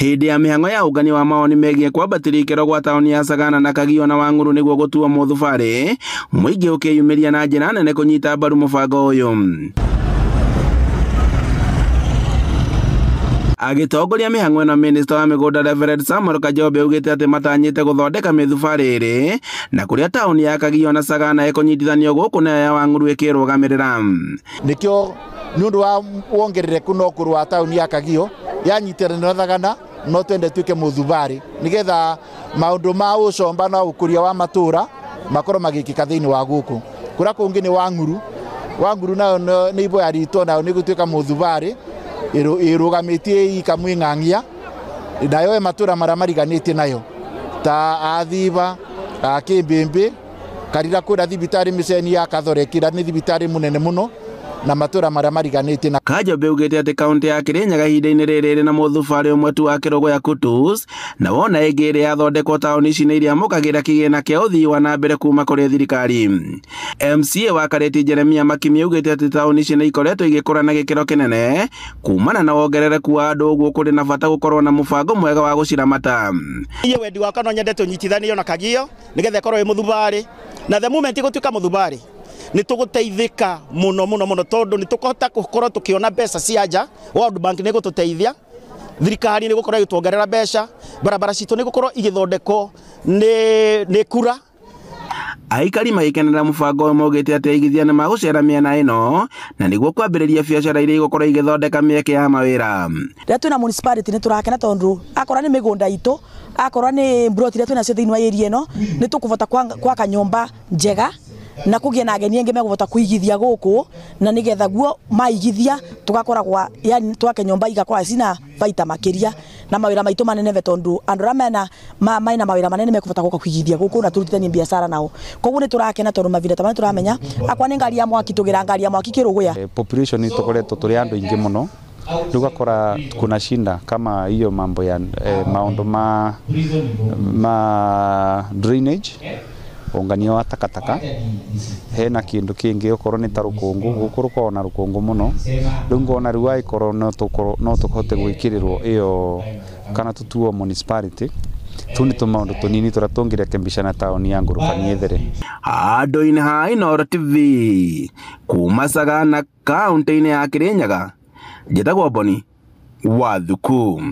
Hĩndĩ ya mĩhang'o ya ũngania wa mawoni megiĩ kwambatĩria ikĩro gwa taũni ya Sagana na Kagio na Wang'ũrũ nĩguo gũtuo mũthubarĩ, mũingĩ ũkĩyumĩria na njĩra nene kũnyita mbaru mũbango ũyũ. Agĩtongoria mĩhang'o ĩno, minista wa mĩgũnda Reverend Samuel Kajobe augĩte atĩ matanyĩte gũthondeka mĩthubarĩ ĩrĩ na kũrĩa taũni ya Kagio na Sagana ĩkũnyitithanio gũkũ nayo ya Wang'ũrũ ĩkĩrũgamĩrĩra. Nĩkĩo nĩ ũndũ wa wongerereku na ũkũrũ wa taũni ya Kagio yanyitanĩra na Thagana, no twende tuĩke mũthubarĩ nĩgetha maũndũ ma ũcomba na ũkũria wa matũra makorwo magĩkĩka thĩinĩ wa gũkũ. Kũrĩa kũngĩ nĩ Wang'ũrũ, Wang'ũrũ nayo nĩ iboya ritũ, nayo nĩ gũtuĩka mũthubarĩ ĩrũgamĩtie ikamwĩng'ang'ia nayo matũra marĩa mariganĩtie nayo ta Athiba, Kĩmbĩmbĩ, Karira kũrĩa thibitarĩ mĩceni ya Kathoreki ĩrĩa nĩ thibitarĩ mũnene mũno na matũra marĩa mariganĩtie na. Kajobe augĩte atĩ kaunti ya Kirinyaga ihinda-inĩ rĩrĩ ĩrĩ na mũthubarĩ ũmwe tu wa Kĩrũgũya Kutus, na wona ĩngĩ ĩrĩa yathondekwo taũni ici nĩ iriamũkagĩra kĩgĩna kĩa ũthii wa na mbere kuma kũrĩ thirikari. MCA wa Karĩti Jeremia Makimi augĩte atĩ taũni ici nĩ ikoretwo igĩkũra na gĩkĩro kĩnene kumana na wongerereku wa andũ, ũguo kũrĩ na bata gũkorwo na mũbango mwega wa gũciramata. Niĩ wendi wakwa no nyende tũnyitithanio na Kagio nĩgetha ĩkorwo ĩ mũthubarĩ, na the moment ĩgũtuĩka mũthubarĩ nĩ tũgũteithĩka mũno mũno mũno, tondũ nĩ tũkũhota gũkorwo tũkĩona mbeca cia nja. World Bank nĩ ĩgũtũteithia, thirikari nĩ ĩgũkorwo ĩgĩtuongerera mbeca, barabara citũ nĩ ĩgũkorwo igĩthondekwo nĩ kura. Aikari magĩkenera mũbango ũyũ maugĩte atĩ aigithia nĩ magũcera mĩena ĩno na nĩguo kwambĩrĩria biacara iria igũkorwo igĩthondeka mĩeke ya mawĩra. Rĩrĩa twĩna municipality nĩ tũrakena tondũ akorwo nĩ mĩgũnda itũ, akorwo nĩ mburoti iria twĩnacio thĩinĩ wa area ĩno, nĩ tũkũbota gwaka nyũmba njega na kũgĩa na ageni angĩ megũbota kũigithia gũkũ, na nĩgetha guo maigithia tũgakoragwa, yani twake nyũmba igakorwo cina baita makĩria na mawĩra maitũ maneneve, tondũ andũ arĩa mena mawĩra manene mekũbota gũka kũigithia gũkũ na tũrutithanie biacara nao. Koguo nĩ tũrakena tondũ mavinda ta maya tũramenya akwa nĩ ngari ya mwaki tũgĩra ngari ya mwaki Kĩrũgũya. Population nĩ tũkoretwo tũrĩ andũ aingĩ mũno, rĩu ũgakora kuna shinda kama hiyo mambo ya maũndũ ma drainage, ũngania wa takataka, hena kĩndũ kĩngĩ okorwo nĩ ta rũkũngũ, gũkũ rũkoragwo na rũkũngũ mũno, rĩu ngona rĩu angĩkorwo no tũhote gwĩkĩrĩrwo ĩyo kana tũtuo municipality, tũu nĩ tũmaũndũ tũnini tũrĩa tũngĩrekebisha na taũni ya Ngũrũbani ĩthere. Handũ-inĩ ha Inooro TV kuma Sagana kaunti-inĩ ya Kirinyaga, njĩtagwo Boni wa Thuku.